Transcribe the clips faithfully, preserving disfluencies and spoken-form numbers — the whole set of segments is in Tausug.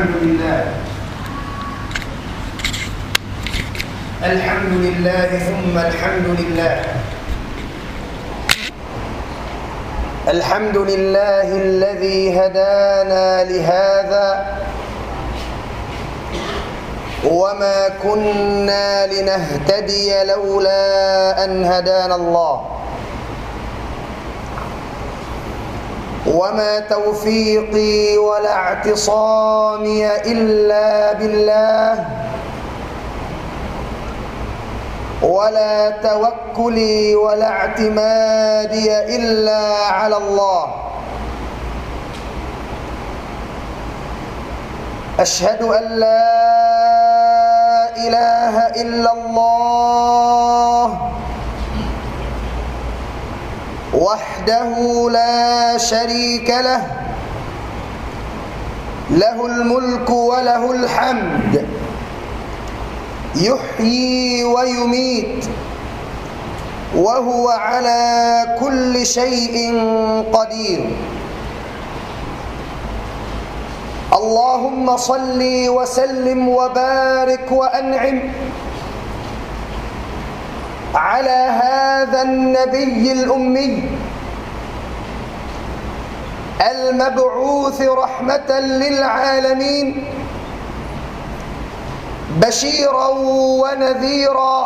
الحمد لله. الحمد لله ثم الحمد لله. الحمد لله الذي هدانا لهذا وما كنا لنهتدي لولا أن هدانا الله. وما توفيقي ولا اعتصامي إلا بالله، ولا توكلي ولا اعتمادي إلا على الله. أشهد أن لا إله إلا الله وحده لا شريك له، له الملك وله الحمد، يحيي ويميت، وهو على كل شيء قدير. اللهم صل وسلم وبارك وأنعم على هذا النبي الأمي المبعوث رحمة للعالمين، بشيرا ونذيرا،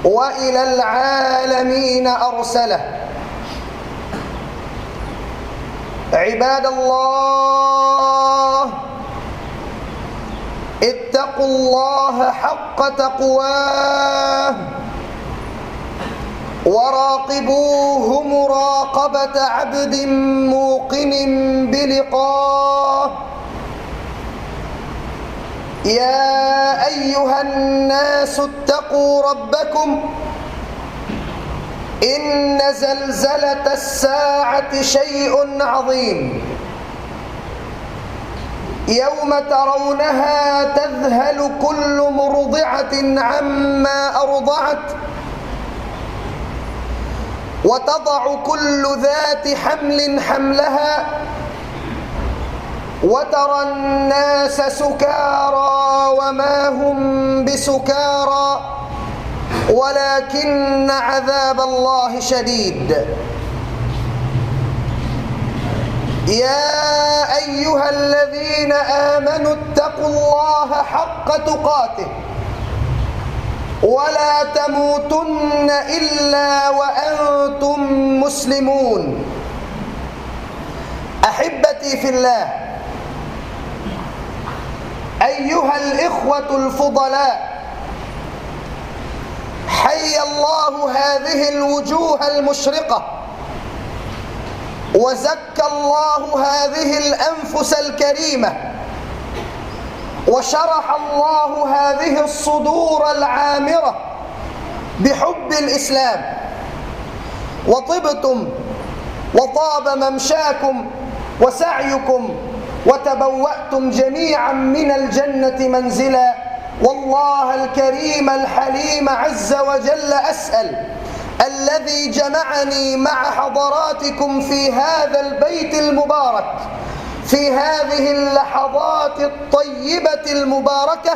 وإلى العالمين أرسله. عباد الله، اتقوا الله حق تقواه، وراقبوه مراقبة عبد موقن بلقاه. يا أيها الناس اتقوا ربكم، إن زلزلة الساعة شيء عظيم. يوم ترونها تذهل كل مرضعة عما أرضعت، وتضع كل ذات حمل حملها، وترى الناس سكارى وما هم بسكارى، ولكن عذاب الله شديد. يا أيها الذين آمنوا اتقوا الله حق تقاته ولا تموتن إلا وأنتم مسلمون. أحبتي في الله، أيها الإخوة الفضلاء، حيا الله هذه الوجوه المشرقة، وزكى الله هذه الأنفس الكريمة، وشرح الله هذه الصدور العامرة بحب الإسلام، وطبتم وطاب ممشاكم وسعيكم، وتبوأتم جميعا من الجنة منزلا. والله الكريم الحليم عز وجل أسأل، الذي جمعني مع حضراتكم في هذا البيت المبارك، في هذه اللحظات الطيبة المباركة،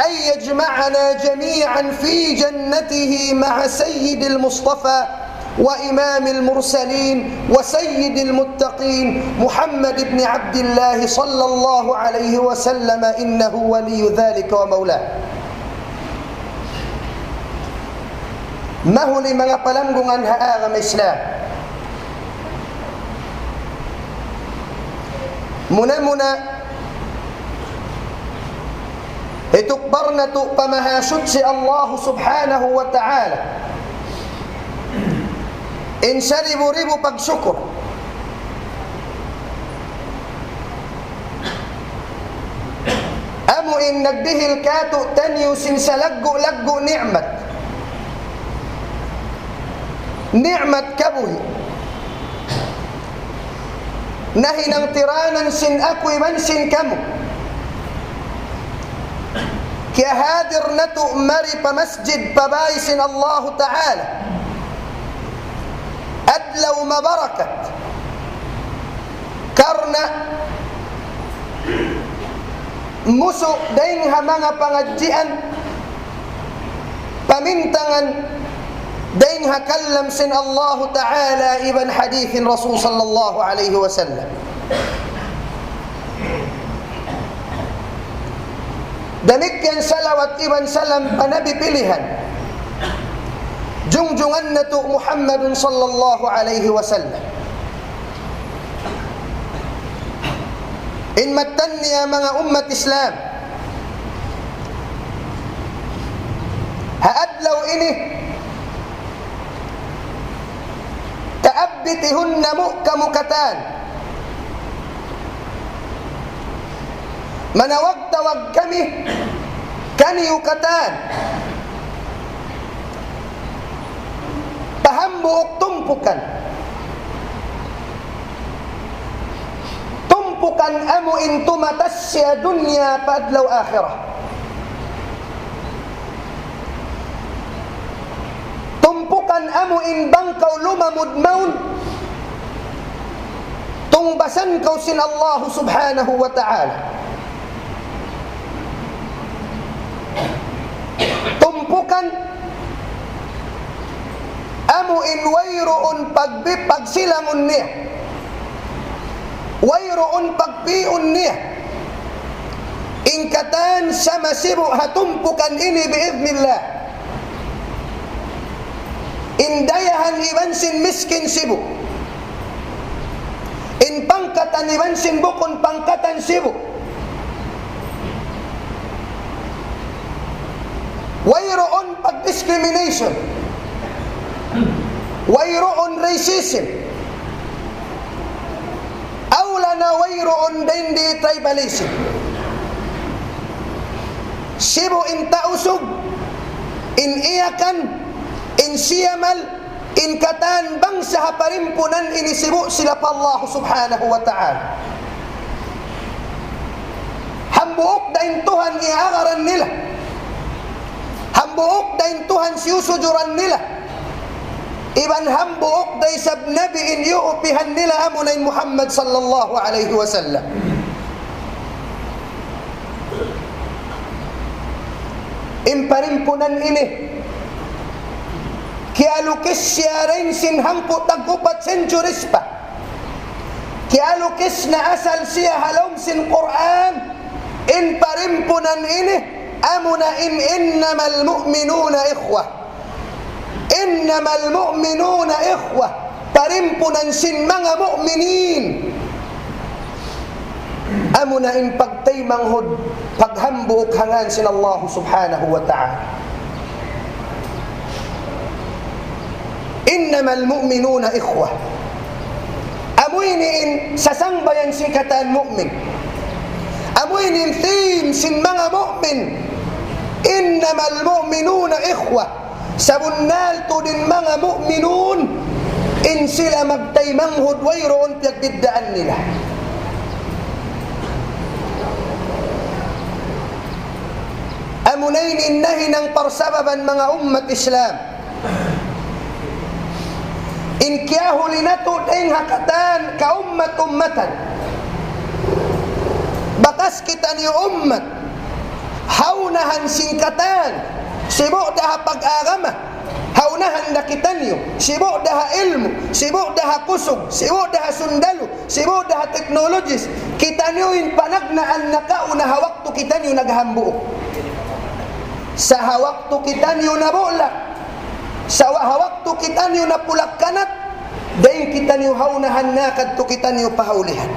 أن يجمعنا جميعا في جنته مع سيد المصطفى وإمام المرسلين وسيد المتقين محمد بن عبد الله صلى الله عليه وسلم، إنه ولي ذلك ومولاه. Mahuli manga palanggungan ha agama Islam. Muna-muna, hitukbal natu' pa Mahasuchi Allah Subhanahu wa Ta'ala in saribu-ribu pagsukur. Amu in nagdihil kātu'niyu sin salaggu'-laggu' ni'mat. Ni'mat kabuhi'. Nahinang tiranan sin aku iban sin kamu. Kiyahadir natu' mari pa masjid pa bāy sin Allahu Ta'ala. Adlaw mabarakat. Karna' musu' dayn ha manga pangadjian, pamintangan dayn ha kalam sin Allahu Ta'ala iban hadith sin Rasul sallallahu alayhi wasallam. Damikkiyan salawat iban salam pa Nabi pilihan, jungjungan natu' Muhammadun sallallahu alayhi wasallam. In mattan niya manga ummat Islam, ha adlaw ini, kaabbitihun namu' kamu katan. Manawag-tawag kami kaniyu katan pa hambuuk tumpukan. Tumpukan amu in tumatas siya dunya pa adlaw akhirat. Tumpukan amu in bang kaw lumamud mawn, tungbasan kaw sin Allahu Subhanahu wa Ta'ala. Tumpukan amu in wayruun pagbi-, pagsilangun niya. Wayruun pagpiun niya. In katan sama sibu' ha tumpukan ini biiznillah. In dayahan iban sin miskin sibu'. In pangkatan iban sin bukun pangkatan sibu'. Wayruun pag-discrimination. Wayruun racism. Awla na wayruun dayn di tribalism. Sibu' in Tausug, in Yakan, in Siyamal, in katan bangsa ha parimpunan ini sibu' sila pa Allah Subhanahu wa Ta'ala. Hambuuk da in Tuhan iyaagaran nila. Hambuuk da in Tuhan siyusujuran nila. Iban hambuuk da isab Nabi in iyuupihan nila, amuna in Muhammad sallallahu alayhi wasallam. In parimpunan ini, kiyalukis siya dayn sin hangpu' tag-upat centuries pa. Kiyalukis na asal siya ha lawm sin Qur'an, in parimpunan ini, amuna in إنما المؤمنون إخوة. إنما المؤمنون إخوة. Parimpunan sin manga mu'minin. Amuna in pagtaymanghud, paghambuuk ha ngan sin Allah Subhanahu wa Ta'ala. إنما المؤمنون إخوة. Amu ini in sasangbayan sin katan mu'min. Amu ini in theme sin manga mu'min. إنما المؤمنون إخوة. Sabunnal tuud in manga mu'minun, in sila magtaymanghud, wayruun piyagbiddaan nila. Amuna ini in nahinang parsababan manga ummat Islam. In kiyahuli natu' dayn ha katan kaummat-ummatan. Bakas kitaniyu ummat ha unahan sin katan, sibu' da ha pag-agama, ha unahan da kitaniyu, sibu' da ha ilmu', sibu' da ha kusug, sibu' da ha sundalu, sibu' da ha technologies, kitaniyu in panagnaan nakauna ha waktu kitaniyu naghambuuk. Sa' ha waktu kitaniyu nabulak, sa' wa-, ha waktu kitaniyu napulak-kanat, dayn kitaniyu ha unahan na kadtu kitaniyu pa ha ulihan.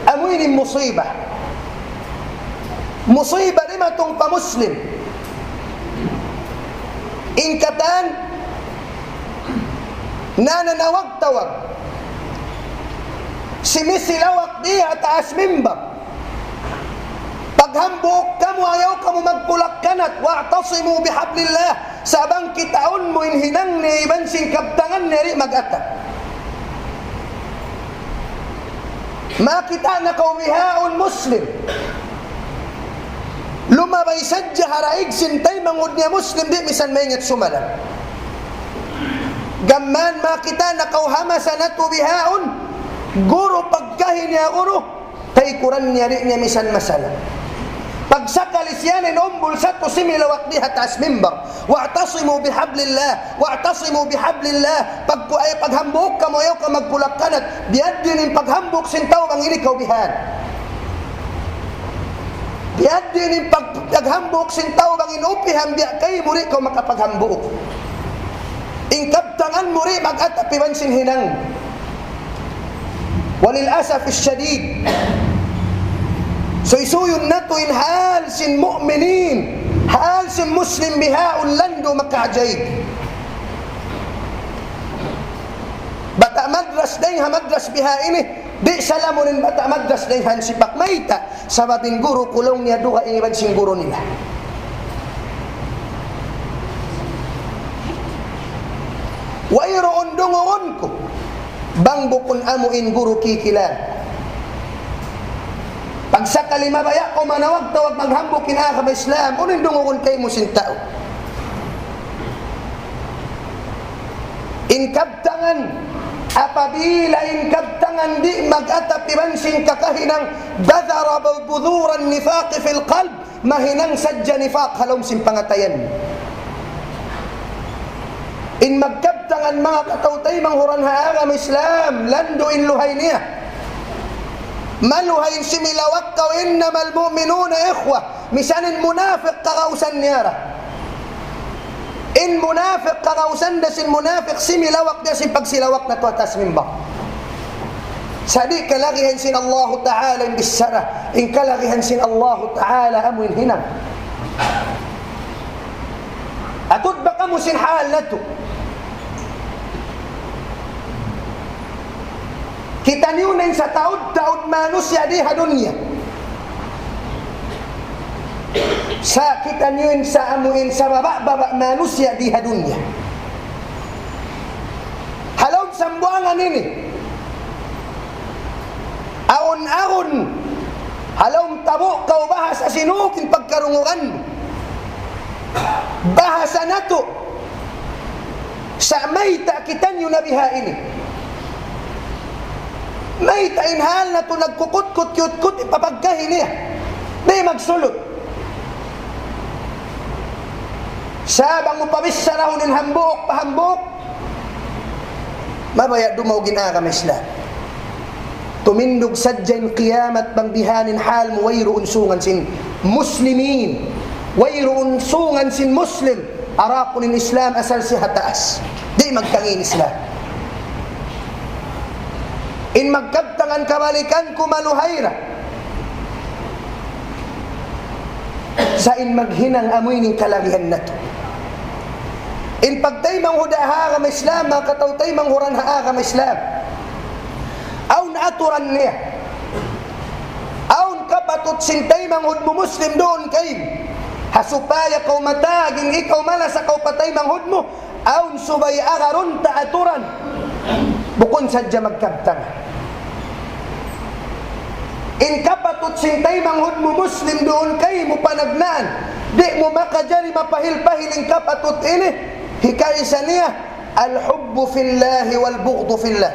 Amu ini musiba. Musiba dimatung pa Muslim. In katan nananawag-tawag, simisilawak di ha taas mimbar. Paghambuuk kamu, ayaw kamu magpulak-kanat, واعتصموا بحبل الله. Sa' bang kitaun mu in hinang niya iban sin kabtangan niya, di' mag-atak. Makita' na kaw bihaun Muslim. Lumabay sadja ha daig sin taymanghud niya Muslim, di' misan maingat sumalam. Gam mayan makita' na kaw ha masa natu' bihaun, Guru pagkahi niya guru, taykuran niya di' niya misan masala. Pagsakali siya in umbul satu similawak di ha taas mimbar. واعتصموا بحبل الله، واعتصموا بحبل الله. Pagku-, ay, paghambuuk kamu, ayaw kamu magpulak-kanat. Biya' diin in paghambuuk sin tau bang ini kaw bihan. Biya' diin in pag-, paghambuuk sin tau bang in upihan biya' kaymu di' kaw makapaghambuuk. In kabtangan mu di' mag-atap iban sin hinang. وللأسف الشديد. Suysuy natu' in hal sin mu'minin, hal sin Muslim bihaun landu' makaajaib. Bata' madras dayng ha madras biha ini, di' salamun in bata' madras dayng ha sipak mayta'. Sabab in guru kulung niya dugaing iban sin guru nila. Wayruun dungugun ku bang bukun amu in guru kikilahan. Pagsakali mabaya' kaw manawag-tawag maghambuuk in agama Islam, unu in dungugun kaymu sin tau? In kabtangan, apabila in kabtangan di' mag-atap iban sin kakahinang, بذر بذور النفاق في القلب, mahinang sadja nifaq ha lawm sin pangatayan. In magkabtangan manga kataw-taymanghuran ha agama Islam, landu' in luhay niya. Maluhay in similawak kaw, إنما المؤمنون إخوة. Misan in munafiq kagausan niya ra. In munafiq kagausan da sin munafiq similawak da sin pagsilawak natu' ha taas mimbar. Sa' di' kalagihan sin Allahu Ta'ala in bichara, in kalagihan sin Allahu Ta'ala amu in hinang. Atud ba kamu sin hal natu'? Kitaniyu na in sataud-taud manusiya' di ha dunya. Sa' kitaniyu in sa amu in sababa'-baba' manusiya' di ha dunya. Ha lawm sambuangan ini, awn-awn, ha lawm tabu' kaw bahasa Sinug in pagkarungugan mu. Bahasa natu'. Sa' mayta' kitaniyu na biha ini? Mayta' in hal natu' nagkukutkut-kutkut in papagkahi niya? Di' magsulut. Sa' bang mu pabicharahun in hambuuk pa hambuuk, mabaya' dumaug in agama Islam. Tumindug sadja in kiyamat bang bihan in hal mu wayruun sungan sin muslimin. Wayruun sungan sin Muslim. Arapun in Islam asal siya ha taas. Di' magtangin Islam. In magkabtangan kabalikan ku maluhay ra. Sa' in maghinang amu ini in kalagihan natu'. In pagtaymanghud ha agama Islam, manga kataw-taymanghuran ha agama Islam. Awn aturan niya. Awn kapatut sin taymanghud mu Muslim duun kaymu. Ha supaya kaw mataging ikaw malasa kaw pa taymanghud mu, awn subay agarun ta aturan. Bukun sadja magkabtang. In kapatut sin taymanghud mu Muslim duun kaymu panagnaan, di' mu makajari mapahil-pahil in kapatut ini, hikaisa niya, الحب في الله والبغض في الله.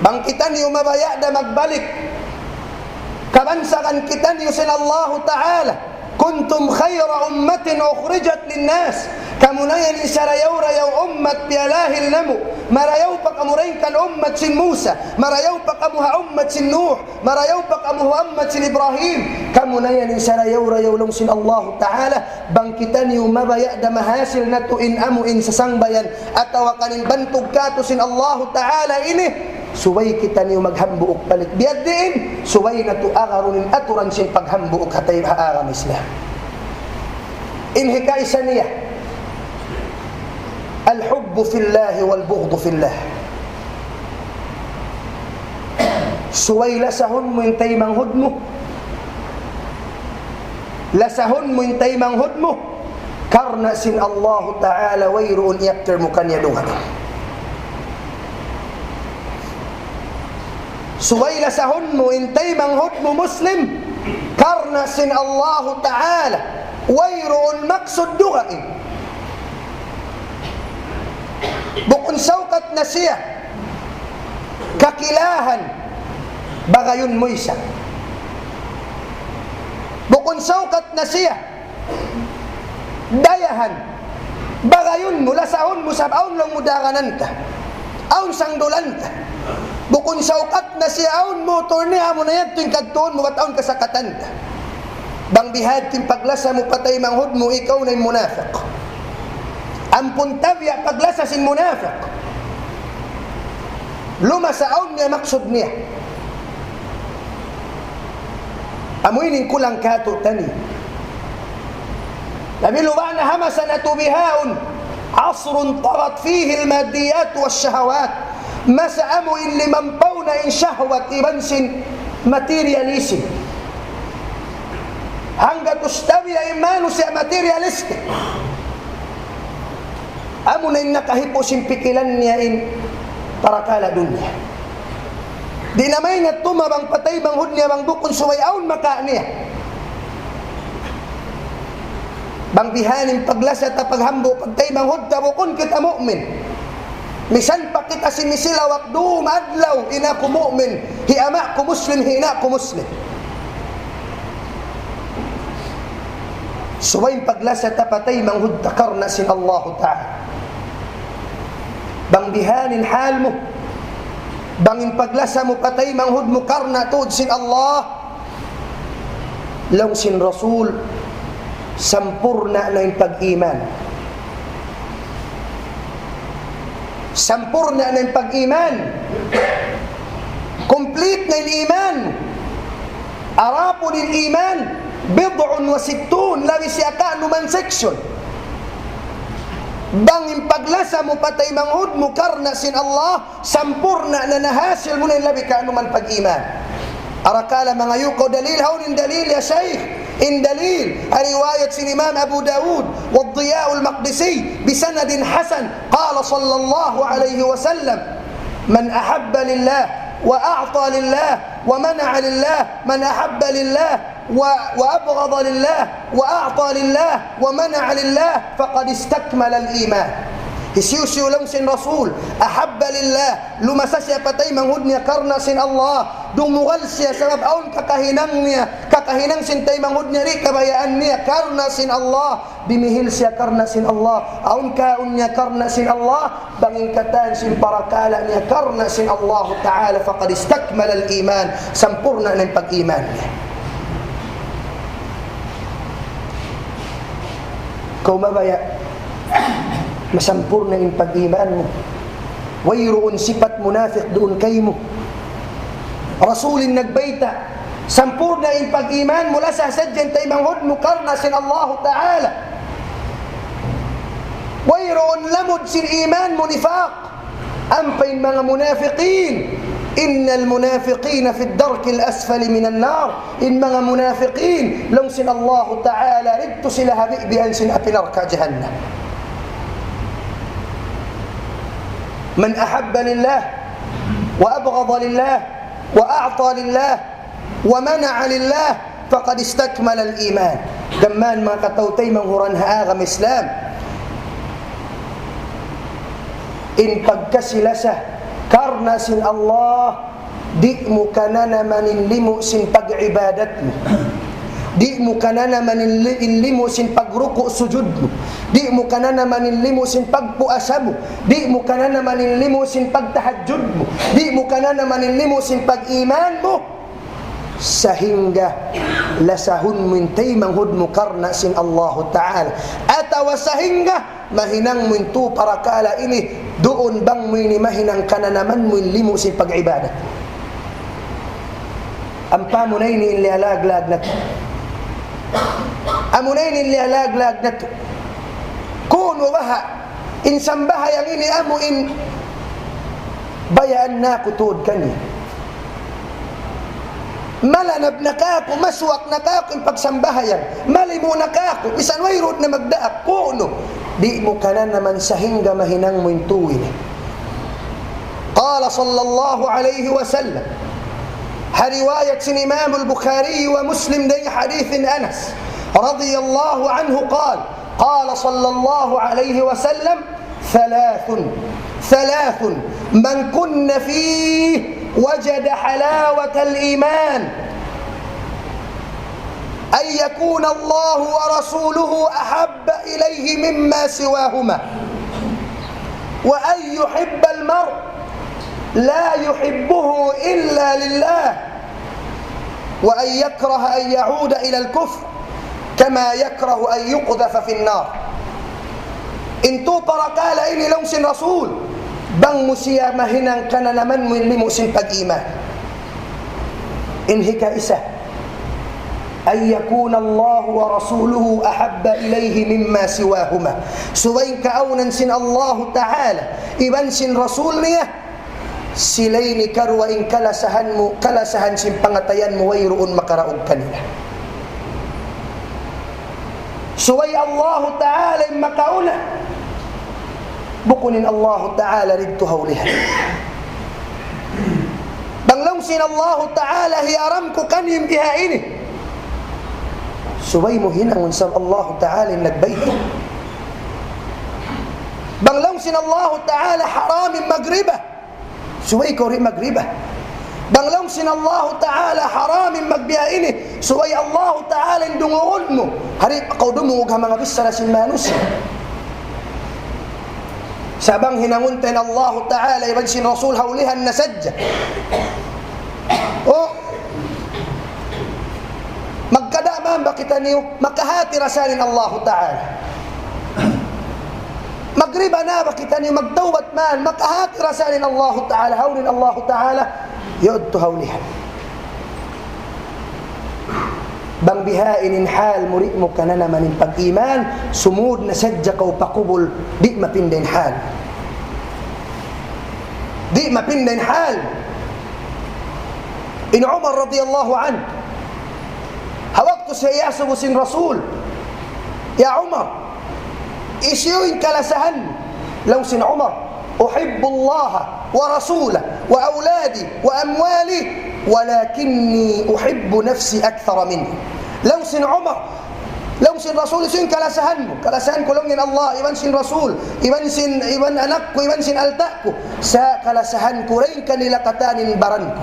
Bang kitaniyu mabaya' da magbalik kabansagan kitaniyu sin Allahu Ta'ala, كنتم خير أمة أخرجت للناس. Kamu na yan in sarayaw-rayaw ummat piyalahil namu'. Marayaw pa kamu dayn kan ummat sin Musa. Marayaw pa kamu ha ummat sin Nuh. Marayaw pa kamu ha ummat sin Ibrahim. Kamu na yan in sarayaw-rayaw laung sin Allahu Ta'ala. Bang kitaniyu mabaya' da mahasil natu' in amu in sasangbayan atawa kan in bantug kātu' sin Allahu Ta'ala ini, subay kitaniyu maghambuuk balik. Biya' diin, subay natu' agarun in aturan sin paghambuuk ha tay-, ha agama Islam. In hikaisa niya, الحب في الله والبغض في الله. Subay lasahun mu in taymanghud mu. Lasahun mu in taymanghud mu. Karna' sin Allahu Ta'ala wayruun iyaptir mu kaniya dugaing. Subay lasahun mu in taymanghud mu Muslim. Karna' sin Allahu Ta'ala wayruun maksud dugaing. Bukun saukat na siya. Kakilahan, bagayun mu isab. Bukun saukat na siya. Dayahan, bagayun mu, lasahun mu, sabab awn laung mu daranan ta. Awn sangdulan ta. Bukun saukat na siya, awn motor niya, amu na yan, tuwing kadtuun mu, bat awn kasakatan ta. Bang bihadtu in paglasa mu pa taymanghud mu, ikaw na in munafiq. Ampun tabiya' paglasa sin munafiq. Lumasa awn niya maksud niya. Amu ini in kulang katu'taniyu. Labi luba' na ha masa natu' bihaun, عصر طغت فيه الماديات والشهوات. Masa amu in limampaw na in shahwat iban sin materialism. Hanggatus tabiya' in manusiya' materialistic. Amu na in nakahipu' sin pikilan niya in parakala' dunya. Di' na maingat tumabang pa taymanghud niya bang bukun subay awn makawa' niya. Bang bihaini in paglasa ta paghambuuk pa taymanghud ta bukun kita mu'min. Misan pa kita simisilawak dum adlaw, in aku mu'min, hi ama' ku muslim, hi ina' ku muslim. Subay in paglasa ta pa taymanghud ta karna' sin Allahu Ta'ala. Bang bihaini in hal mu, bang in paglasa mu pa taymanghud mu karna' tuud sin Allah, laung sin Rasul, sampurna' na in pag-iman. Sampurna' na in pag-iman. Complete na in iman. Adapun in iman, بضع وستون, labi siya kaanuman section. Bang in paglasa mu pa taymanghud mu karna' sin Allah, sampurna' na, nahasil mu na in labi kaanuman pag-iman. Arakala' mangayu' kaw dalil, hawnu in dalil ya shaykh? In dalil, ha riwayat sin Imam Abu Dawud, والضياء المقدسي، بسند حسن، قال صلى الله عليه وسلم: من أحب لله وأعطى لله ومنع لله، من أحب لله و-، وأبغض لله وأعطى لله ومنع لله فقد استكمل الإيمان. Hisiyu-siyu laung sin Rasul, أحب لله, lumasa siya pa taymanghud niya karna' sin Allah, dumugal siya sabab awn kakahinang niya, kakahinang sin taymanghud niya di' kabayaan niya karna' sin Allah, dimihil siya karna' sin Allah, awn kaun niya karna' sin Allah, bang in katan sin parakala' niya karna' sin Allahu Ta'ala, فقد استكمل الإيمان, sampurna' na in pag-iman niya. Kaw mabaya', masampurna' in pag-iman mu. Wayruun sipat munafiq duun kaymu. Rasul in nagbayta', sampurna' in pag-iman mu, lasa sadja in taymanghud mu karna' sin Allahu Ta'ala. Wayruun lamud sin iman mu nifaq. Ampa in manga munafiqin, إن المنافقين في الدرك الأسفل من النار. In manga munafiqin, laung sin Allahu Ta'ala, didtu sila ha bibian sin api narka' jahannam. من أحب لله وأبغض لله وأعطى لله ومنع لله فقد استكمل الإيمان. Gām manga kataw-taymanghuran ha agama Islam. In pagkasi-lasa karna' sin Allah, di' mu kananaman in limu' sin pag-ibadat mu. Di' mu kananaman in li-, in limu' sin pagruku' sujud mu. Di' mu kananaman in limu' sin pagpuasa mu. Di' mu kananaman in limu' sin pagtahajjud mu. Di' mu kananaman in limu' sin pag-iman mu. Sahingga lasahun mu in taymanghud mu karna' sin Allahu Ta'ala. Atawa sahingga mahinang mu in tū parakala' ini, duun bang mu ini mahinang kananaman mu in limu' sin pag-ibadat. Ampa amu na ini in liyalaglag natu'. Amu na ini in liyalaglag natu'. Kunu' baha' in sambahayang ini amu in bayaan naku' tuud kaniya. Malanab na kāku', masuwak na kāku' in pagsambahayang. Malimu na kāku', misan wayruun na magdaak, kunu'. Di' mu kananaman sahingga mahinang mu in tū ini. قال صلى الله عليه وسلم. Ha riwayat sin Imam al-Bukhari wa Muslim dayn ha hadith Anas رضي الله عنه قال: قال صلى الله عليه وسلم: ثلاث، ثلاث من كن فيه وجد حلاوة الإيمان أن يكون الله ورسوله أحب إليه مما سواهما، وأن يحب المرء لا يحبه إلا لله، وأن يكره أن يعود إلى الكفر كما يكره أن يقذف في النار. In tū parakala' ini laung sin Rasul, bang mu siya mahinang kananaman mu in limu sin pag-iman. In hikaisa, أن يكون الله ورسوله أحب إليه مما سواهما. Subay in kaawnan sin Allahu Ta'ala iban sin Rasul niya, sila ini karuwa in kalasahan mu, kalasahan sin pangatayan mu, wayruun makaraug kanila. Subay Allahu Ta'ala in makauna, bukun in Allahu Ta'ala didtu ha ulihan. Bang laung sin Allahu Ta'ala hiyaram ku kaniyu in biha ini, subay mu hinangun sa Allahu Ta'ala in nagbayta'. Bang laung sin Allahu Ta'ala haram in magriba, subay kaw di' magriba. Bang laung sin Allahu Ta'ala haram in magbiya ini, subay Allahu Ta'ala in dungugun mu. Di' kaw dumungug ha manga bichara sin manusiya'. Sa' bang hinangun ta in Allahu Ta'ala iban sin Rasul ha ulihan na sadja. O, magkada' man ba kitaniyu, makahati ra sa in Allahu Ta'ala. Magriba na ba kitaniyu, magtawbat man, makahati ra sa in Allahu Ta'ala, hawnu in Allahu Ta'ala, yadtu ha ulihan. Bang biha ini in hal mu, di' mu kananaman in pag-iman, sumūd na sadja kaw pa kubul, di' mapinda in hal. Di' mapinda in hal. In Umar radiyallahu anhu, ha waktu siya iyasubu sin Rasul, "Ya Umar, hisiyu in kalasahan mu?" Laung sin Umar, "أحب الله ورسوله وأولادي وأموالي ولكني أحب نفسي أكثر منه." Laung sin Umar, laung sin Rasul, "Hisiyu in kalasahan mu?" "Kalasahan ku laung in Allah, iban sin Rasul, iban sin, iban anak ku, iban sin alta' ku. Sa' kalasahan ku dayn kanila katan in baran ku."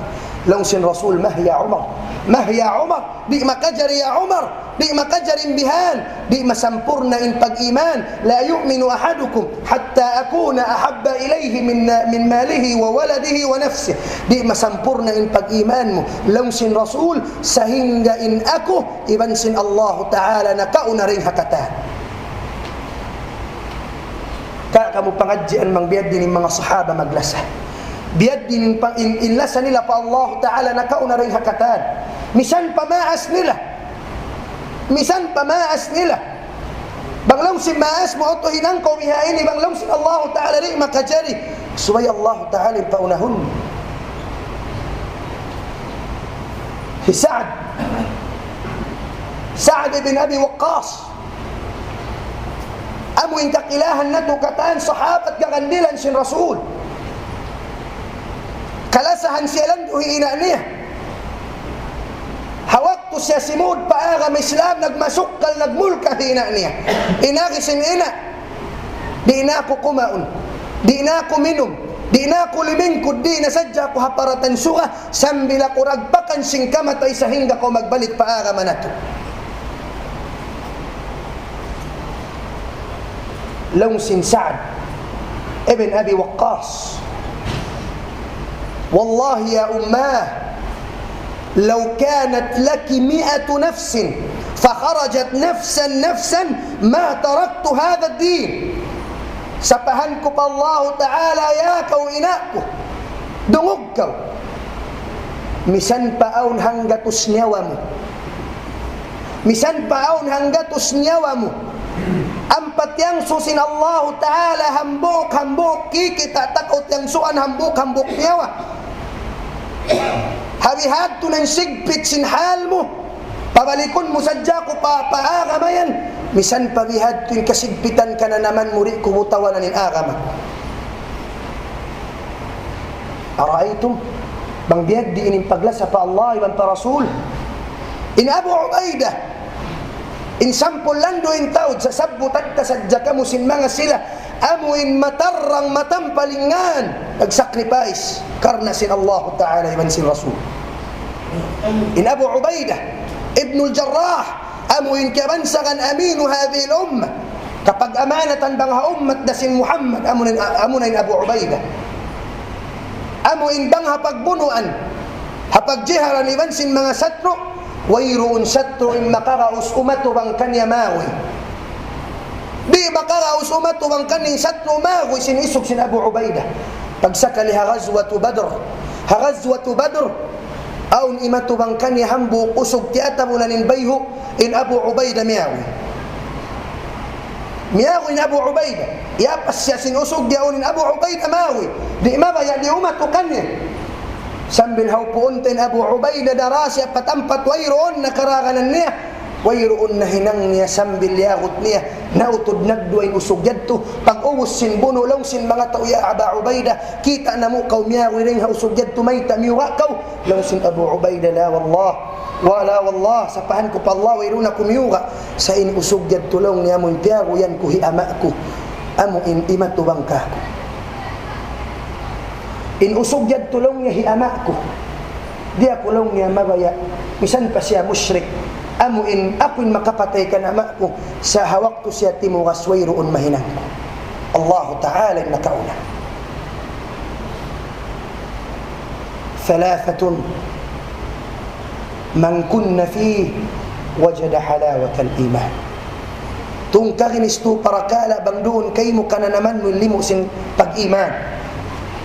Laung sin Rasul, "مه يا عمر، مه يا عمر." Di' makajari ya Umar, di' makajari in bihan, di' masampurna' in pag-iman. "لا يؤمن أحدكم حتى أكون أحب إليه من، من ماله وولده ونفسه." Di' masampurna' in pag-iman mu, laung sin Rasul, sahingga in aku iban sin Allahu Ta'ala nakauna dayn ha katan. Ka-, kamu pangadjian bang biya' diin in manga sahaba maglasa. Biya' diin in pa-, in, in lasa nila pa Allahu Ta'ala nakauna dayn ha katan. Misan pa maas nila. Misan pa maas nila. Bang laung sin maas mu, "Utu, hinang kaw biha ini," bang laung sin Allahu Ta'ala, "Di' makajari." Subay Allahu Ta'ala in paunahun. Hi Sa'd. Sa'd ibn Abi Waqqas. Amu in kakilahan natu' katan sahabat gagandilan sin Rasul. Kalasahan siya landu' hi ina' niya. Ha waktu siya simūd pa agama Islam, nagmasukkal, nagmulka hi ina' niya. In agi sin ina', "Di' na aku kumaun, di' na aku minum, di' na aku limingkud, di' na sadja aku ha paratan suga, sambil aku ragpakan sin kamatay sahingga kaw magbalik pa agama natu'." Laung sin Sa'd ibn Abi Waqqas, "والله يا أماه، لو كانت لك مائة نفس فخرجت نفسا نفسا ما تركت هذا الدين." Sapahan ku pa Allahu Ta'ala, ya kaw ina' ku, dungug kaw. Misan pa awn hanggatus nyawa mu. Misan pa awn hanggatus nyawa mu. Ampa tiyangsu' sin Allahu Ta'ala hambuuk-hambuuk kikita' ta kaw tiyangsuan hambuuk-hambuuk nyawa. Ha bihadtu na in sigpit sin hal mu. Pabalikun mu sadja aku pa, pa agama yan. Misan pa bihadtu in kasigpitan kananaman mu, di' ku butawanan in agama. أرأيتم؟ Bang biya' diin in paglasa pa Allah iban pa Rasul. In Abu Ubaidah, in sampul landu' in taud, sasabbutan ta sadja kamu sin manga sila, Amu in matarrang matampalingan, nag-sacrifice karna' sin Allah Ta'ala iban sin Rasul. In Abu Ubaidah ibnul Jarrah, amu in kabansagan aminu hadhil ummah. Kapag-amanatan bang ha ummat da sin Muhammad, amu na, amu na in Abu Ubaidah. Amu in bang ha pagbunuan, ha pagjiharan iban sin manga satru', wayruun satru' in makaraus umatubang kaniya mawi. Di' makaraus umatubang kaniya satru' mawi sin isug sin Abu Ubaidah. Pagsakali ha Ghazwatu Badr. Ha Ghazwatu Badr, awn imatubang kaniya hambuuk usug tiyatabunan in bayhu', in Abu Ubaidah miyawi. Miyawi in Abu Ubaidah. Iyapas siya sin usug yaun, in Abu Ubaidah mawi. Di' mabaya', di' umatu kaniya. Sambil hawpuun ta in Abu Ubaidah, dara siya pa tampat wayruun na karaganan niya. Wayruun na hinang niya sambil yagut niya. Nautud nagduwa in usug yadtu. Pag-ubus sin bunu', laung sin manga tau, "Ya Aba Ubaidah, kita' namu' kaw miyawi dayn ha usug yadtu, mayta' miyuga' kaw?" Laung sin Abu Ubaidah, "La wallah. Wa la wallah, sapahan ku pa Allah, wayruun aku miyuga'. Sa' in usug yadtu," laung niya, "amu in piyaguyan ku hi ama' ku. Amu in imatubang kāku'. In usug yadtu," laung niya, "hi ama' ku. Di' aku," laung niya, "mabaya'. Misan pa siya mushrik. Amu in aku in makapatay kan ama' ku. Sa' ha waktu siya timugas, wayruun mahinang ku." Allahu Ta'ala in nakauna. ثلاثة من كن فيه وجد حلاوة الإيمان. Tungkagin istu parakala' bang duun kaymu kananaman mu in limu' sin pag-iman.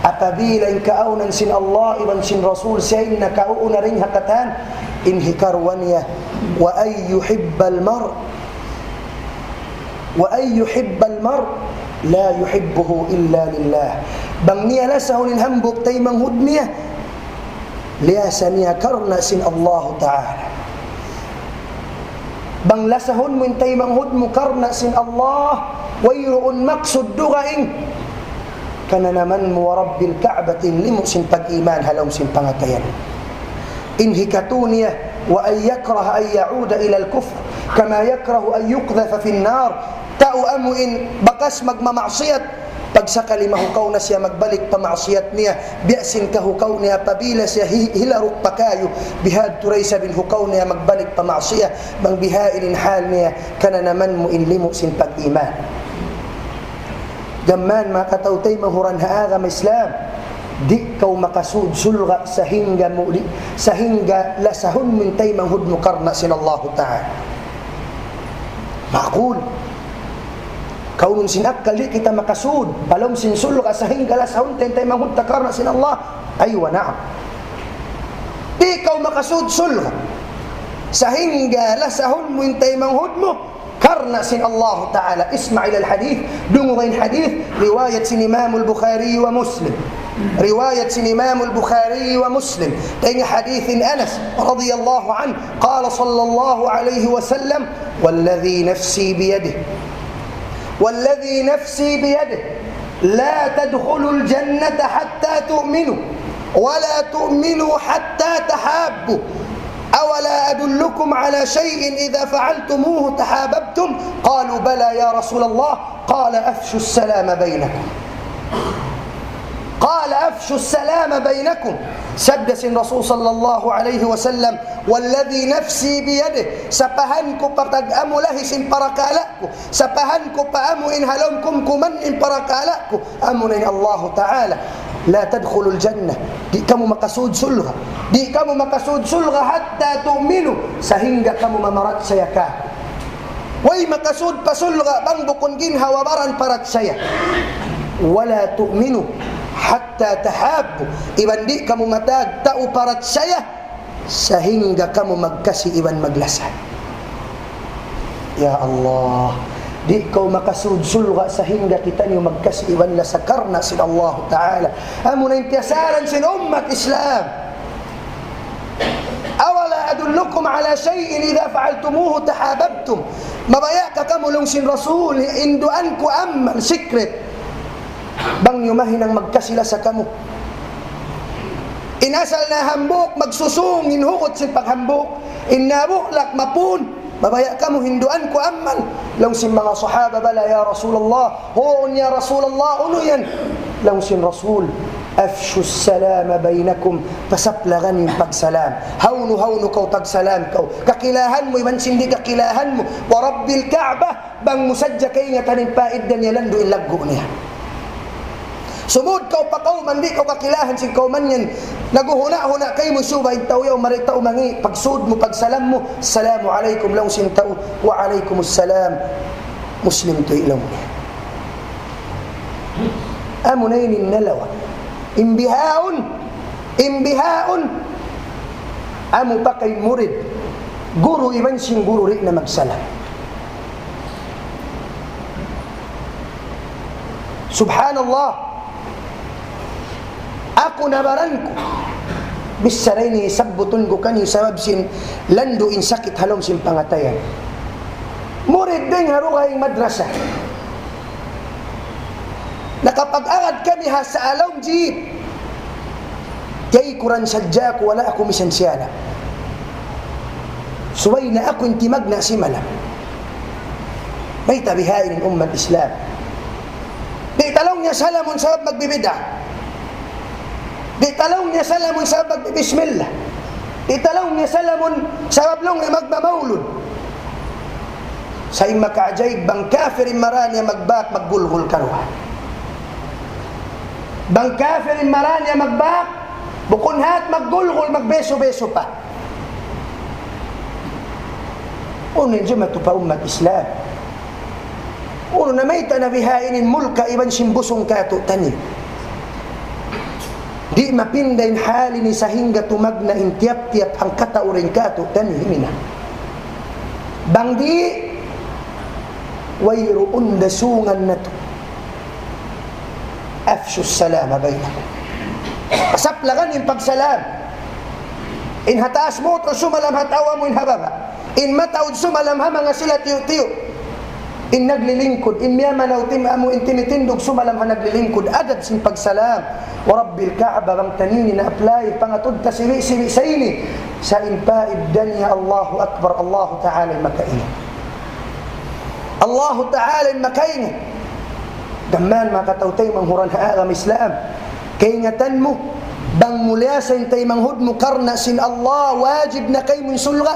Apabila in kaawnan sin Allah iban sin Rasul siya in nakauna dayn ha katan, in hikaruwa niya, وأن يحب المرء وأن يحب المرء لا يحبه إلا لله. Bang niya lasahun in hambuuk taymanghud niya, liyasa niya karna' sin Allahu Ta'ala. Bang lasahun mu in taymanghud mu karna' sin Allah, wayruun maksud dugaing kananaman mu, ورب الكعبة, in limu' sin pag-iman ha lawm sin pangatayan. In hikatu niya, وأن يكره أن يعود إلى الكفر كما يكره أن يقذف في النار. Tau amu in bakas magmamaksiyat, pagsakali mahukaw na siya magbalik pa maksiyat niya, biya' sin kahukaw niya apabila siya hi-, hilaruk pa kayu, bihadtu da isab in hukaw niya magbalik pa maksiyat, bang bihaini in hal niya, kananaman mu in limu' sin pag-iman. Gam mayan manga kataymanghuran ha agama Islam, di' kaw makasud surga' sahingga mu, di', sahingga lasahun mu in taymanghud mu karna' sin Allahu Ta'ala. Ma'kul. Kaunun sin akkal, di' kita makasud pa lawm sin surga' sahingga lasahun ta in taymanghud ta karna' sin Allah. Aywa, naam. Di' kaw makasud surga' sahingga lasahun mu in taymanghud mu karna' sin Allahu Ta'ala. اسمع إلى الحديث, dunguga in hadith, riwayat sin Imam al-Bukhari wa Muslim. Riwayat sin Imam al-Bukhari wa Muslim. Dayn ha hadith in Anas radiyallahu anhu, قال صلى الله عليه وسلم: والذي نفسي بيده، والذي نفسي بيده، لا تدخلوا الجنة حتى تؤمنوا، ولا تؤمنوا حتى تحابوا. أولا أدلكم على شيء إذا فعلتموه تحاببتم؟ قالوا: بلى يا رسول الله. قال: أفشوا السلام بينكم. قال: أفشوا السلام بينكم. Sabda sin Rasul sallallahu alayhi wasallam, والذي نفسي بيده, sapahan ku pa tag-amu lahi sin parakala' ku, sapahan ku pa amu in ha lawm kumkuman in parakala' ku, amuna in Allahu Ta'ala, لا تدخلوا الجنة, di' kamu makasud surga', di' kamu makasud surga' حتى تؤمنوا, sahingga kamu mamarachaya kāku'. Way makasud pa surga' bang bukun ginhawa-baran parachaya. ولا تؤمنوا حتى تحابوا, iban di' kamu matag tau parachaya sahingga kamu magkasi iban maglasa. Ya Allah, di' kaw makasud surga' sahingga kitaniyu magkasi iban lasa karna' sin Allahu Ta'ala. Amuna in piyasalan sin ummat Islam. أولا أدلكم على شيء إذا فعلتموه تحاببتم. Mabaya' ka kamu, laung sin Rasul, hinduan ku amal secret, bang niyu mahinang magkasi-lasa kamu. In asal na hambuuk, magsusung in hugut sin paghambuuk. In nabuklak mapun. Mabaya' kamu hinduan ku ammal? Laung sin manga sahaba, "Bala ya Rasulullah." "Huun ya Rasulullah, unu yan?" Laung sin Rasul, "أفشوا السلام بينكم." Pasaplagan in pagsalam. Hawnu-hawnu kaw tagsalam kaw. Kakilahan mu, iban sin di' kakilahan mu. "ورب الكعبة." Bang mu sadja kaingatan in paidda niya, landu' in laggu' niya. Sumud kaw pa kawman, di' kaw kakilahan sin kawman yan. Naguhuna'-huna' kaymu, subay in tau yaun, mari tau mangi', pagsud mu, pagsalam mu, "Assalamu alaykum," laung sin tau, "Wa alaykumus salam." Muslim tuud laung niya. Amu na ini in nalawa'. In bihaun, in bihaun, amu pa kay murid, guru iban sin guru di' na magsalam. Subhanallah. Aku na baran ku. Bichara ini sabbutun ku kaniyu sabab sin landu' in sakit ha lawm sin pangatayan. Murid dayn ha dugaing madrasa. Nakapag-agad kami ha sa' lawm jeep. Tiyaykuran sadja aku, wala' aku misan siyala'. Subay na aku in timagna' simalam. Mayta' bihaini in ummat Islam? Di' ta laung niya salamun sabab magbibid'a. Di' ta laung niya salamun sabab magbibismillah. Di' ta laung niya salamun sabab laung niya magmamaulud. Sa' in makaajaib, bang kafir in mara niya magbak, maggulgul karuwa. Bang kafir in mara niya magbak, bukun hat maggulgul, magbesu-besu pa. Unu in jimatu pa ummat Islam? Unu na mayta' na bihaini in mulka' iban sin busung kātu'niyu? Di' mapinda in hal ini sahingga tumagna' in tiyap-tiyap hangkatau dayn kātu'niyu, himina. Bang di', wayruun dasungan natu'. أفشوا السلام بينكم. Pasaplagan in pagsalam. In ha taas mu tuud sumalam ha tau amu in ha baba'. In mataud sumalam ha manga sila tiyu'-tiyu'. In naglilingkud, in miyamanaw tim-, amu in timitindug sumalam ha naglilingkud. Adab sin pagsalam. ورب الكعبة, bang ta ini na-apply, pangatud ta sibi'-sibi' sa ini. Sa' in paidda niya, Allahu Akbar, Allahu Ta'ala in makaingat. Allahu Ta'ala in makaingat. Gam mayan manga kataw-taymanghuran ha agama Islam. Kaingatan mu, bang mu liyasa in taymanghud mu karna' sin Allah, wajib na kaymu in sulga'.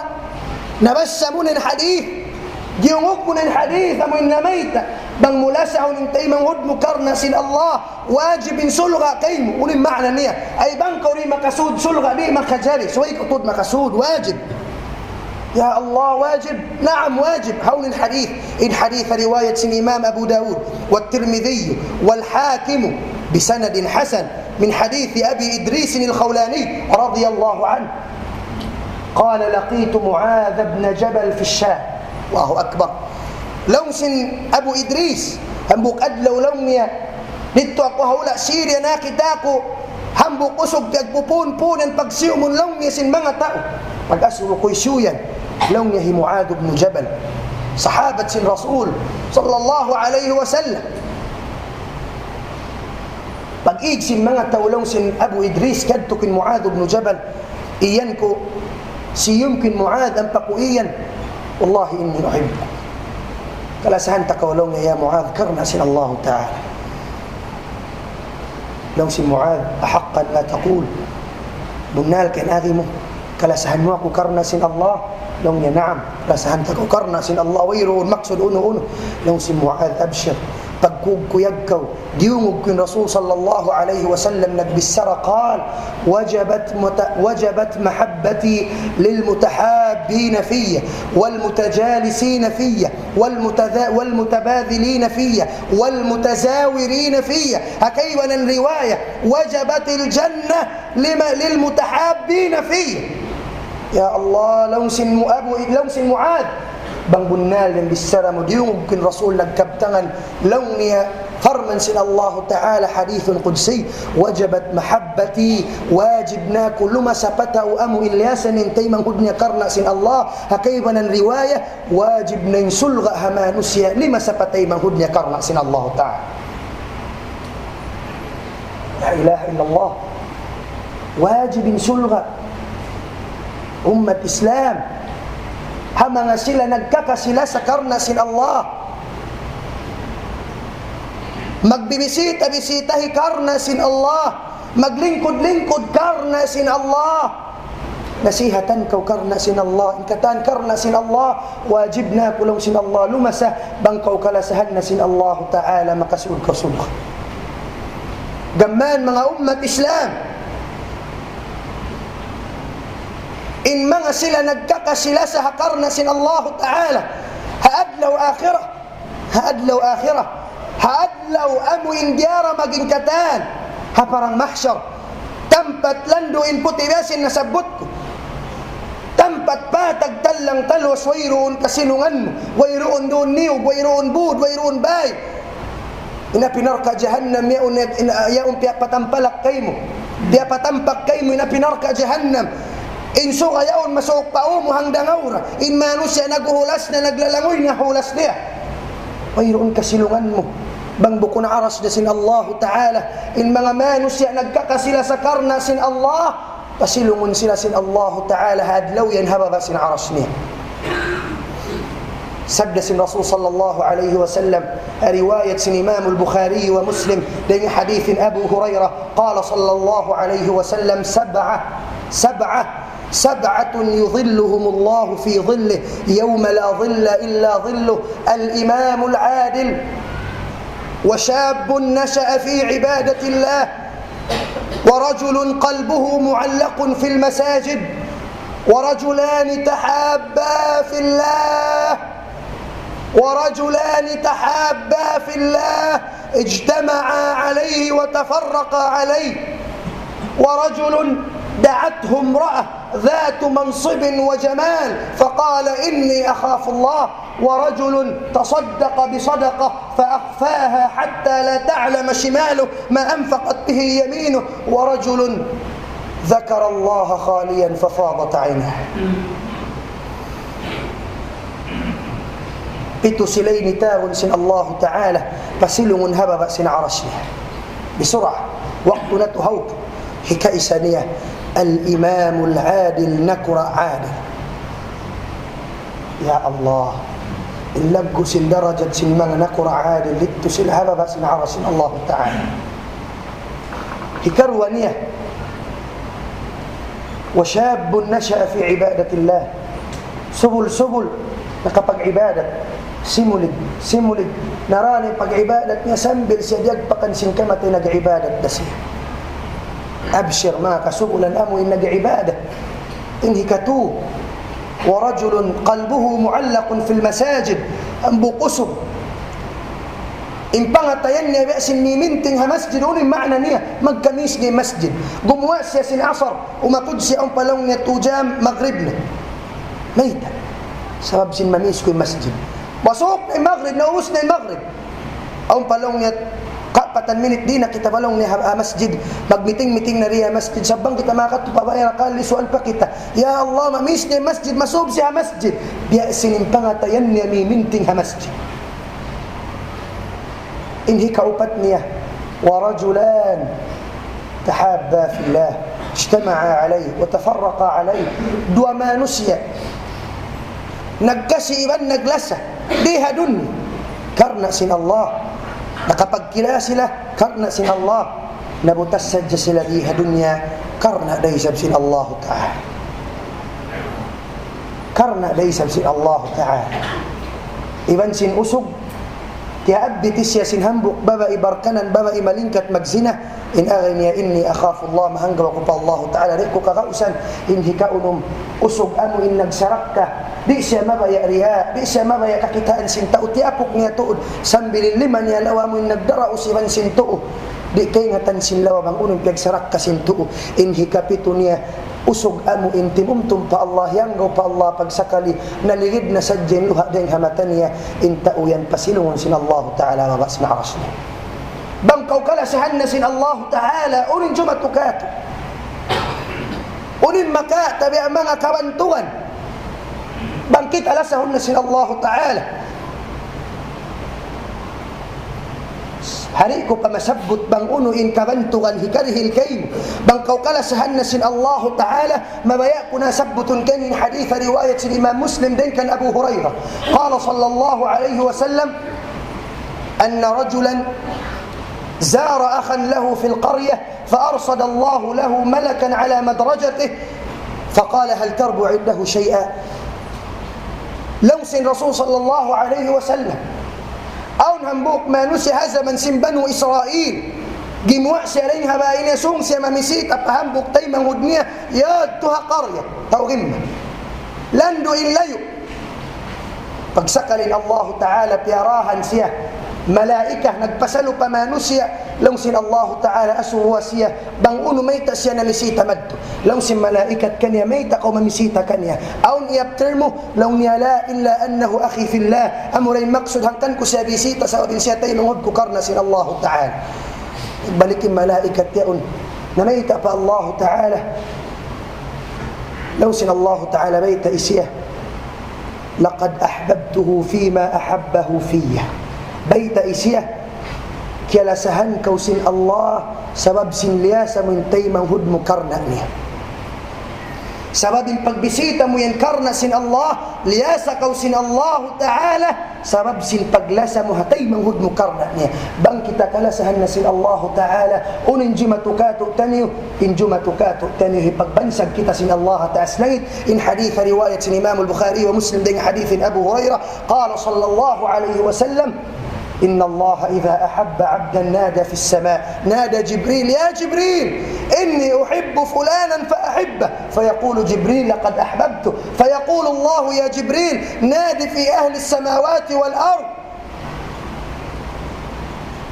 Nabassa mu na in hadith. Diyungug mu na in hadith, amu in namayta'. Bang mu lasahun in taymanghud mu karna' sin Allah, wajib in sulga' kaymu. Unu in maana niya? Ay bang kaw di' makasud sulga', di' makajari. Subay kaw tuud makasud, wajib. Ya Allah, wajib? Naam, wajib. Hawnu in hadith? In hadith riwayat sin Imam Abu Dawud, والترمذي والحاكم بسند حسن من حديث أبي إدريس الخولاني رضي الله عنه. قال: لقيت معاذ بن جبل في الشام. Allahu Akbar. Laung sin Abu Idris, hambuuk adlaw laung niya, didtu aku ha hula' Syria, nakita' ku hambuuk usug piyagpupunpunan pagsiyumun laung niya sin manga tau. Pag-asubu ku hisiyu yan, laung niya hi Muadh ibn Jabal, sahabat sin Rasul sallallahu alayhi wasallam. Pag-ig sin manga tau laung sin Abu Idris, kadtu kin Muadh ibn Jabal, iyan ku, siyum kin Muadh, ampa ku iyan, والله إني أحبك. Kalasahan ta kaw laung niya ya Muadh, karna' sin Allahu Ta'ala. Laung sin Muadh, أحقا ما تقول؟ Bunnal ka in agi mu? Kalasahan mu aku karna' sin Allah? Laung niya, naam. Kalasahan ta kaw karna' sin Allah. Wayruun maksud unu-unu. Laung sin Muadh, abshir. Pagkuyag-kuyag kaw. Diyungug ku in Rasul sallallahu alayhi wasallam nagbichara, قال: وجبت مت-، وجبت محبتي للمتحابين في، والمتجالسين في، والمتذا-، والمتباذلين في، والمتزاورين في. Ha kaibanan riwaya, وجبت الجنة لم-، للمتحابين في. Ya Allah, laung sin Mu-, Abu, laung sin Muadh, bang bunnal in bichara mu, diyungug ku in Rasul nagkabtangan, laung niya, parman sin Allahu Ta'ala, hadithun qudsi, وجبت محبتي, wajib na aku lumasa pa tau amu in liyasa niya in taymanghud niya karna' sin Allah, ha kaibanan riwaya, wajib na in sulga' ha manusiya' limasa pa taymanghud niya karna' sin Allahu Ta'ala. La ilaha illallah. Wajib in sulga'. Ummat Islam. Ha manga sila nagkakasi-lasa karna' sin Allah. Magbibisita-bisitahi karna' sin Allah. Maglingkud-lingkud karna' sin Allah. Nasihatan kaw karna' sin Allah. In katan karna' sin Allah. Wajib na kaw laung sin Allah lumasa bang kaw kalasahan na sin Allahu Ta'ala makasud kaw surga'. Gām manga ummat Islam. In manga sila nagkakasi-lasa ha karna' sin Allahu Ta'ala. Ha adlaw akhirat. Ha adlaw akhirat. Ha adlaw amu in diyara maging katan. Ha parang mahsyar. Tampat landu' in puti' biya' sin nasabbut ku. Tampat patag tallang talus wayruun kasilungan mu. Wayruun duun niyug, wayruun būd, wayruun bay. In api narka' jahannam yaun, in, yaun piyapatampalak kaymu. Piyapatampak kaymu in api narka' jahannam. In suga yaun masuuk pa ū mu hangdang awra. In manusiya' naghuhulas na, naglalanguy na hulas niya. Wayruun kasilungan mu. Bang bukun aras da sin Allahu Ta'ala. In manga manusiya' nagkakasi-lasa karna' sin Allah. Pasilungun sila sin Allahu Ta'ala ha adlaw yan ha baba' sin aras niya. Sabda sin Rasul sallallahu alayhi wasallam, riwayat sin Imam al-Bukhari wa Muslim, dayn ha hadith Abu Hurairah, قال صلى الله عليه وسلم: سبعة، سبعة، سبعة يظلهم الله في ظله يوم لا ظل إلا ظله، الإمام العادل، وشاب نشأ في عبادة الله، ورجل قلبه معلق في المساجد، ورجلان تحابا في الله، ورجلان تحابا في الله اجتمعا عليه وتفرقا عليه، ورجل دعته امرأة ذات منصب وجمال فقال: إني أخاف الله، ورجل تصدق بصدقة فأخفاها حتى لا تعلم شماله ما أنفقت به يمينه، ورجل ذكر الله خاليا ففاضت عيناه. Pitu sila ini tawagun sin Allahu Ta'ala, pasilungun ha baba' sin aras niya. Bisur'a, waktu natu' hawk, hikaisa niya, الإمام العادل, nakura' adil. Ya Allah, in laggu' sin darajat sin manga nakura' adil, didtu sila ha baba' sin aras sin Allahu Ta'ala. Hikaruwa niya, وشاب نشأ في عبادة الله. Subul-subul nakapag-ibadat. Simulig, simulig. Narani pag-ibadat niya sambil siya diyagpakan sin kamatay nag-ibadat da siya. Abshir, manga kasubulan amu in nag-ibadat. In hikatu, ورجل قلبه معلق في المساجد. Hambuuk usug. In pangatayan niya biya' sin miminting ha masjid, unu in maana niya, magkamis niya masjid. Gumuwa' siya sin asar, umatud siya awn pa laung niya tu jam, magrib na. Mayta'? Sabab sin mamis ku in masjid. Masuuk na in magrib, naubus na in magrib. Awn pa laung niya, kapatan minit di' na kita pa laung niya ha, ha masjid. Magmiting-miting na riya ha masjid. Sabab bang kita makadtu pa bayra kali, sual pa kita. Ya Allah, mamis niya in masjid, masub siya ha masjid. Biya' sin in pangatayan niya miminting ha masjid. In hikaupat niya, ورجلان تحابا في الله اجتمعا عليه وتفرقا عليه. Duwa manusiya' nagkasi iban naglasa di ha dunya karna' sin Allah. Nakapagkilala sila karna' sin Allah. Nabutas sadja sila di ha dunya karna' da isab sin Allah Ta'ala. Karna' da isab sin Allah Ta'ala. Iban sin usug, tiyaabdi siya sin hambuuk babai barkanan, babai malingkat magzina. In agi niya, إني أخاف الله, mahanggaw aku pa Allah Ta'ala, di' ku kagausan. In hikaunum, usug amu in nagsarakka. Di' siya mabaya' riya', di' siya mabaya' kakitaan sin tau, tiyapuk niya tuud. Sambil in lima niya lawa amu in nagdaraus iban sin tuu. Di' kaingatan sin lawa bang unu in piyagsarakka sin tuu. In hikapitu niya, usug amu in timumtum pa Allah, hiyanggaw pa Allah, pagsakali naligid na sadja in luha' dayng ha mata niya, in tau yan pasilungun sin Allah Ta'ala ha baba' sin aras niya. Bang kaw kalasahan na sin Allah Ta'ala, unu in jumatu katu'? Unu in makatabi' manga kabantugan? Bang kita lasahun na sin Allah Ta'ala. Di' ku pa masabbut bang unu in kabantugan hikarihil kaymu. Bang kaw kalasahan na sin Allahu Ta'ala, mabaya' ku na sabbutun kaniyu in hadith riwayat sin Imam Muslim dayn kan Abu Hurairah. قال صلى الله عليه وسلم: أن رجلا زار أخا له في القرية فأرصد الله له ملكا على مدرجته فقال: هل تربو عنده شيئا؟ Laung sin Rasul sallallahu alayhi wasallam, awn hambuuk manusiya' ha jaman sin Banu Israil, gimuwa' siya dayn ha bāy niya, sūng siya mamisita pa hambuuk taymanghud niya, yadtu ha qarya, tau gimma. Landu' in layu'. Pagsakali in Allahu Ta'ala piyarahan siya, malaikat nagpasalu pa manusiya', laung sin Allahu Ta'ala asubuha siya, bang unu mayta' siya namisita madtu. Laung sin malaikat kaniya, mayta' kaw mamisita kaniya? Awn iyaptir mu? Laung niya, لا إلا أنه أخي في الله. Amura in maksud hangkan ku siya bisita sabab in siya taymanghud ku karna' sin Allahu Ta'ala. Balik in malaikat yaun, namayta' pa Allahu Ta'ala. Laung sin Allahu Ta'ala baytai siya, لقد أحببته فيما أحبه في. Baytai siya, kiyalasahan kaw sin Allah sabab sin liyasa mu in taymanghud mu karna' niya. Sabab in pagbisita mu yan karna' sin Allah, liyasa kaw sin Allahu Ta'ala, sabab sin paglasa mu ha taymanghud mu karna' niya. Bang kita kalasahan na sin Allahu Ta'ala, unu in jimatu kātu'niyu, in jimatu kātu'niyu, hipagbansag kita sin Allah ha taas langit. In hadith riwayat sin Imam al-Bukhari wa Muslim dayn ha hadith Abu Hurairah, قال صلى الله عليه وسلم: إن الله إذا أحب عبدا نادى في السماء، نادى جبريل: يا جبريل، إني أحب فلانا فأحبه. فيقول جبريل: لقد أحببته. فيقول الله: يا جبريل، ناد في أهل السماوات والأرض.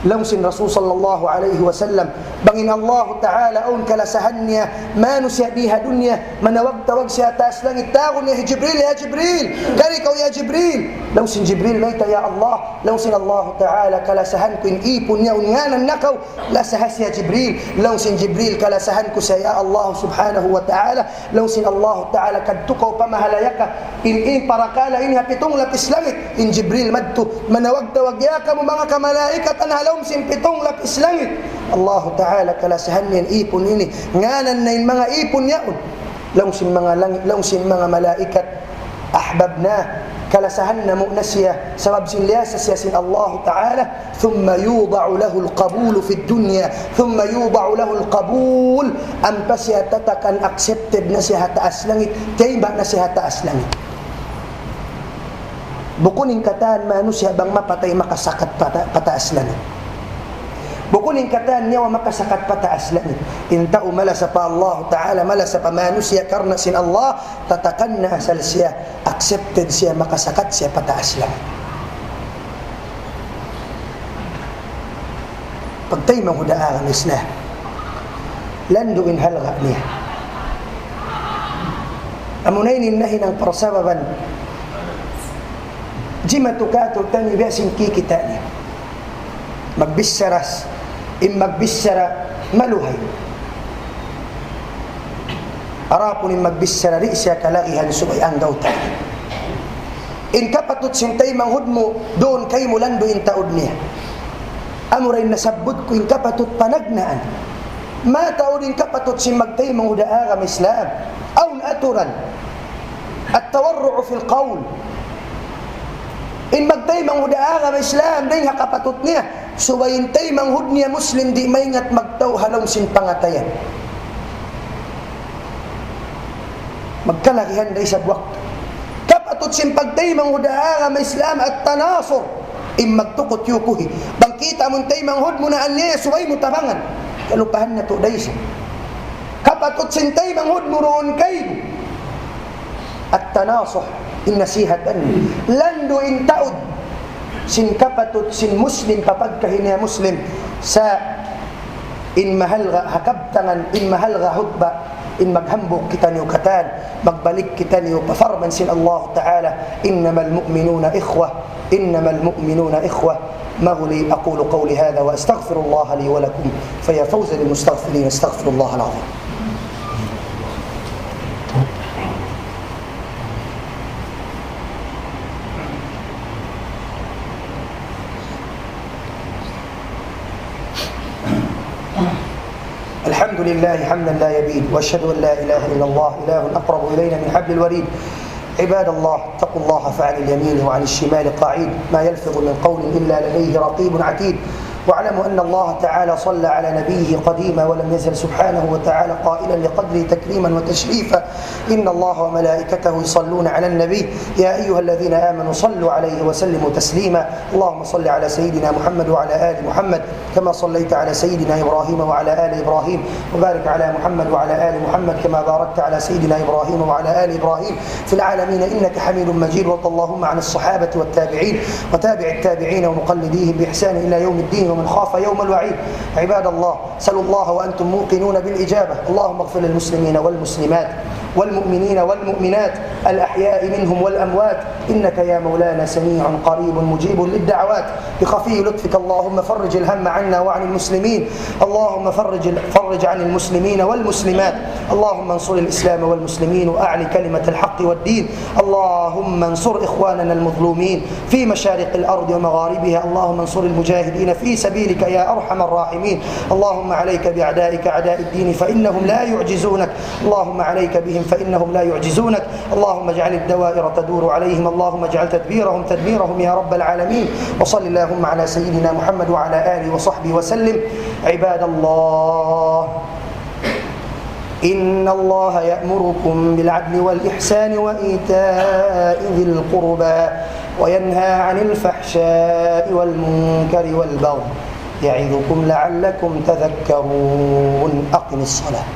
Laung sin Rasul sallallahu alayhi wasallam, bang in Allahu Ta'ala awn kalasahan niya manusiya' di ha dunya, manawag-tawag siya ha taas langit, tawagun niya hi Jibril, "Ya Jibril, kari kaw ya Jibril." Laung sin Jibril, "Mayta' ya Allah?" Laung sin Allahu Ta'ala, "Kalasahan ku in ipun niya, unu in ngānan niya kaw?" Lasahan siya Jibril. Laung sin Jibril, "Kalasahan ku siya ya Allah subhanahu wa ta'ala." Laung sin Allahu Ta'ala, "Kadtu kaw pa mahalayaka. In, in parakala' ini ha pitung lapis langit." In Jibril madtu, manawag-tawag, "Ya kamu manga kamalaikat, ha lawm sin pitung lapis langit." Allahu Ta'ala, kalasahan niya in ipun ini. Ngānan na in manga ipun yaun. Laung sin manga langit, laung sin manga malaikat, "Ahbabna, kalasahan namu' na siya, sabab sin liyasa siya sin Allahu Ta'ala." ثم يوضع له القبول في الدنيا. ثم يوضع له القبول. Ampa siya tatakan accepted na siya ha taas langit, tiyayma' na siya ha taas langit. Bukun in katan manusiya' bang mapatay makasakat pa ta-, pa taas langit. Bukun in katan nyawa makasakat pa taas langit. In tau malasa pa Allah Ta'ala, malasa pa manusiya' karna' sin Allah, tatakan na asal siya, accepted siya, makasakat siya pa taas langit. Pagtaymanghud ha agama Islam, landu' in halga' niya. Amuna ini in nahinang parsababan, jimatu kātu'niyu biya' sin kikita' niyu. Magbichara, in magbichara maluhay. Adapun in magbichara di' siya kalagihan subay anggawta'. In kapatut sin taymanghud mu, duun kaymu landu' in taud niya. Amura in nasabbut ku in kapatut panagnaan. Mataud in kapatut sin magtaymanghud ha agama Islam. Awn aturan. التورع في القول. In magtaymanghud ha agama Islam, dayn ha kapatut niya. Subay in taymanghud niya Muslim di' maingat magtau ha lawm sin pangatayan. Magkalagihan da isab waktu. Kapatut sin pagtaymanghud ha agama Islam, التناصر. In magtukut yukuhi. Bang kita' mu in taymanghud mu naaniya, subay mu tabangan. Kalupahan natu' da isab. Kapatut sin taymanghud mu duun kaymu. التناصح, in nasihatan. Landu' in taud sin kapatut sin Muslim pa pagkahi niya Muslim. Sa' in mahalga' ha kabtangan, in mahalga' hutba, in maghambuuk kitaniyu katan, magbalik kitaniyu pa parman sin Allah Ta'ala, إنما المؤمنون إخوة، إنما المؤمنون إخوة. Mahuli, أقول قولي هذا وأستغفر الله لي ولكم، فيا فوز للمستغفرين، أستغفر الله العظيم. الحمد لله حمدا لا يبيد، وأشهد أن لا إله إلا الله، إله أقرب إلينا من حبل الوريد. عباد الله، اتقوا الله، فعن اليمين وعن الشمال قعيد، ما يلفظ من قول إلا لديه رقيب عتيد. واعلموا أن الله تعالى صلى على نبيه قديما، ولم يزل سبحانه وتعالى قائلا لقدره تكريما وتشريفا: إن الله وملائكته يصلون على النبي، يا أيها الذين آمنوا صلوا عليه وسلموا تسليما. اللهم صل على سيدنا محمد وعلى آل محمد كما صليت على سيدنا إبراهيم وعلى آل إبراهيم، وبارك على محمد وعلى آل محمد كما باركت على سيدنا إبراهيم وعلى آل إبراهيم في العالمين إنك حميد مجيد. وارض اللهم عن الصحابة والتابعين وتابع التابعين ومقلديهم بإحسان إلى يوم الدين، ومن خاف يوم الوعيد. عباد الله، سلوا الله وأنتم موقنون بالإجابة. اللهم اغفر للمسلمين والمسلمات والمؤمنين والمؤمنات الأحياء منهم والأموات، إنك يا مولانا سميع قريب مجيب للدعوات. بخفي لطفك اللهم فرج الهم عنا وعن المسلمين. اللهم فرج، فرج عن المسلمين والمسلمات. اللهم انصر الإسلام والمسلمين وأعل كلمة الحق والدين. اللهم انصر إخواننا المظلومين في مشارق الأرض ومغاربها. اللهم انصر المجاهدين في سبيلك يا أرحم الراحمين. اللهم عليك بأعدائك أعداء الدين فإنهم لا يعجزونك. اللهم عليك بهم فإنهم لا يعجزونك. اللهم اجعل الدوائر تدور عليهم. اللهم اجعل تدبيرهم تدميرهم يا رب العالمين. وصل اللهم على سيدنا محمد وعلى آله وصحبه وسلم. عباد الله، إن الله يأمركم بالعدل والإحسان وإيتاء ذي القربى وينهى عن الفحشاء والمنكر والبغي يعظكم لعلكم تذكرون. أقم الصلاة.